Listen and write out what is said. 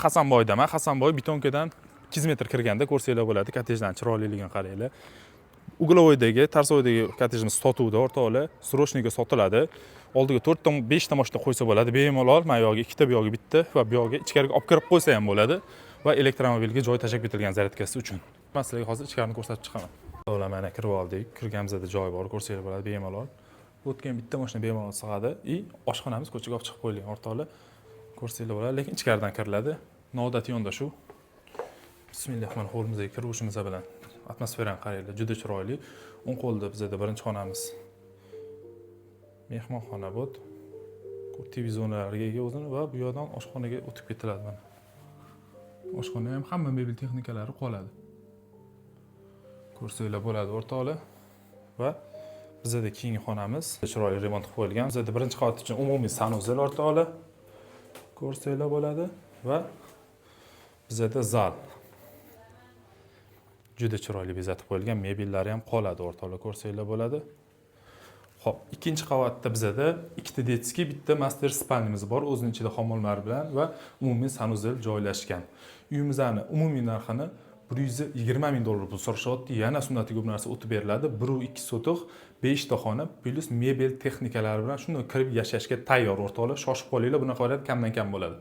Hasanboydaman. Hasanboy Betonkadan 200 metr kirganda ko'rsanglar bo'ladi. Kottejlarning chiroyliligini qaranglar. Угловойdagi, Торцевойdagi kottejimiz sotuvda, o'rtoqlar, срочныйga sotiladi. Oldiga 4 ta, 5 ta mashina qo'ysa bo'ladi. Bemalol, mana bu yoqga ikkita, bu yoqga bitta va bu yoqga ichkariga olib kirib qo'ysa ham bo'ladi va elektromobilga joy tashlab ketilgan zaryadkasi uchun. Men sizlarga hozir ichkarini ko'rsatib chiqaman. O'rtoqlar, mana kirib oldik. Kirganimizda joy bor, ko'rsanglar bo'ladi bemalol. O'tgan bitta mashina bemalol sig'adi и oshxonamiz ko'chaga olib chiqib qo'yilgan, o'rtoqlar. Ko'rsanglar bo'ladi, lekin ichkaridan kiriladi. Noodatiy yondashuv. Bismillah, mana hovlimizga kirishimiz bilan atmosferani qaranglar, juda chiroyli. O'ng qo'lda bizada birinchi xonamiz, mehmonxona bu. TV zonalarga ega o'zini va bu yoqdan oshxonaga o'tib ketiladi mana. Oshxona ham hamma mebel texnikalari qoladi. Ko'rsanglar bo'ladi, o'rtoqlar. Va bizada keyingi xonamiz chiroyli remont qilib qo'yilgan. Bizada birinchi qavat uchun umumiy санузел, o'rtoqlar. Ko'rsanglar bo'ladi va bizada zal. Juda chiroyli bezatib qo'yilgan, mebellari ham qoladi, o'rtoqlar, ko'rsanglar bo'ladi. Xo'p, ikkinchi qavatda bizada ikkita детский, bitta мастер спальня miz bor, o'zini ichida hammomlar bilan va umumiy санузел joylashgan. Uyimizni umumiy narxini 120 ming dollar pul so'rashyapti. Yana sunnatiga bu narsa o'tib beriladi. 1,2 sotix, 5 ta xona плюс mebel texnikalari bilan shunday kirib yashashga tayyor, o'rtoqlar. Shoshib qolinglar, bunaqa variant kamdan kam bo'ladi.